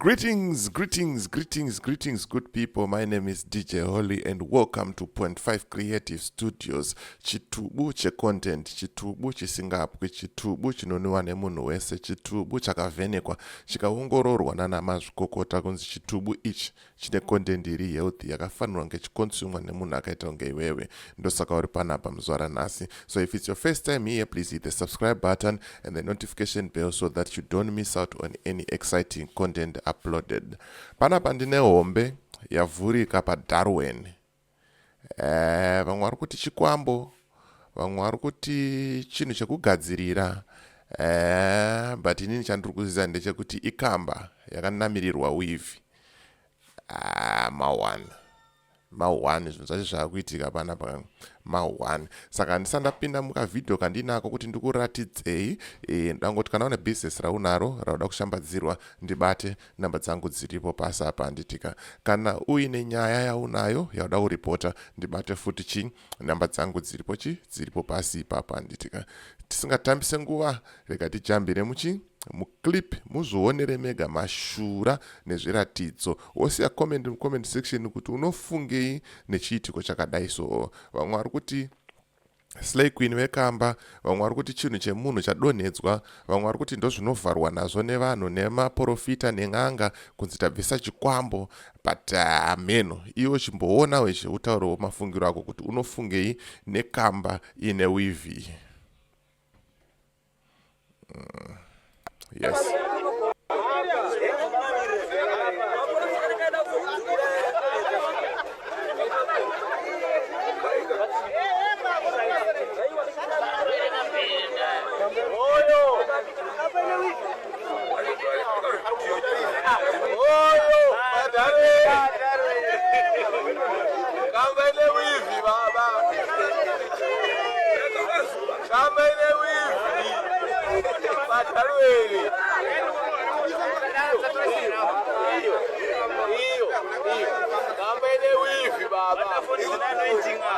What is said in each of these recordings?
Greetings, greetings, greetings, greetings, good people. My name is DJ Holly and welcome to Point 5 Creative Studios. Chitubu checontent, chitubu chisingapwi, chitubu chinonwiwa nemunhu wese, chitubu chakavhenekwa, chikaongororwa nana mazvikokota kunzi chitubu ichi chine content iri healthy yakafanirwa kunge chiconsumwa nemunhu akaita kunge iwewe. Ndosaka uri panapa muzuva ranhasi. So if it's your first time here, please hit the subscribe button and the notification bell so that you don't miss out on any exciting content uploaded. Panapa ndine hombe yavhurika paDarwin. Eh, vamwe vari kuti chikwambo, vamwe vari kuti chinhu chekugadzirira. Eh, but inini chandiri kuziva ndechekuti ikamba yakanamirirwa weave. Ah, ma1 ma1 zvinhu zvacho zvaakuitika panapa ma1. Saka handisati ndapinda mukavhidhiyo kandinako kuti ndikuratidzei. Ndangoti kana une bhizinesi raunaro rauda kushambadzirwa, ndibate, namba dzangu dziripo pasi apa, handitika. Kana uine nyaya yaunayo yauda kuripota, ndibate futi chi namba dzangu dziripo chi dziripo pasi ipapo, handitika. Tisingatambise nguva, rega tijambire muchi muclip muzvionere mega mashura nezviratidzo. Wosiya comment mucomment section kuti unofungei nechiitiko chakadai. So vamwe vari kuti slay queen vekamba, vamwe vari kuti chinhu chemunhu chadonhedzwa, vamwe vari kuti ndozvinovharwa nazvo nevanhu nemaprofita nen'anga kunzi tabvisa chikwambo. But hameno, iwe chimboona wezve utaurewo mafungiro ako kuti unofungei nekamba ine weave. Yes. Kamba ine weave baba. Kamba ine weave. Batalwele. Iyo. Iyo. Iyo. Kamba ine weave baba.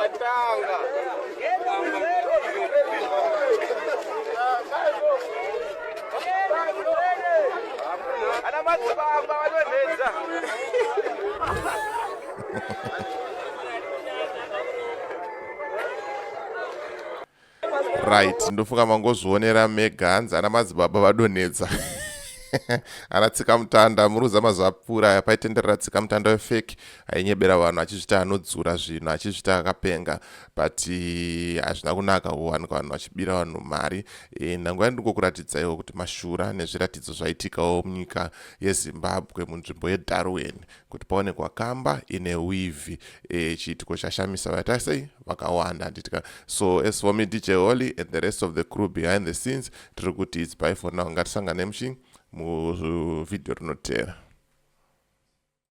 Atanga. Ana madzibaba vanonetsa. Right, ndofunga mangozvionera mega. Hanzi ana madzibaba vadonhedza ana tsika mutanda. Muruza mazuva apfuura aya paitenderera tsika mutanda wefake ainyebera vanhu achizvita anodzura zvinhu, achizvita akapenga, but hazvina kunaka kuwanikwa vanhu vachibira vanhu mari. Ndanguva ndingokuratidzaiwo kuti mashura nezviratidzo zvaitikawo munyika yeZimbabwe munzvimbo yeDarwin, kuti paonekwa kamba ine weave. Chiitiko chashamisa vaita sei vakawanda, handitika. So as for me, DJ Holly, and the rest of the crew behind the scenes, tiri kuti it's bye for now. Ngatisangane muchi muvhidhiyo rinotera.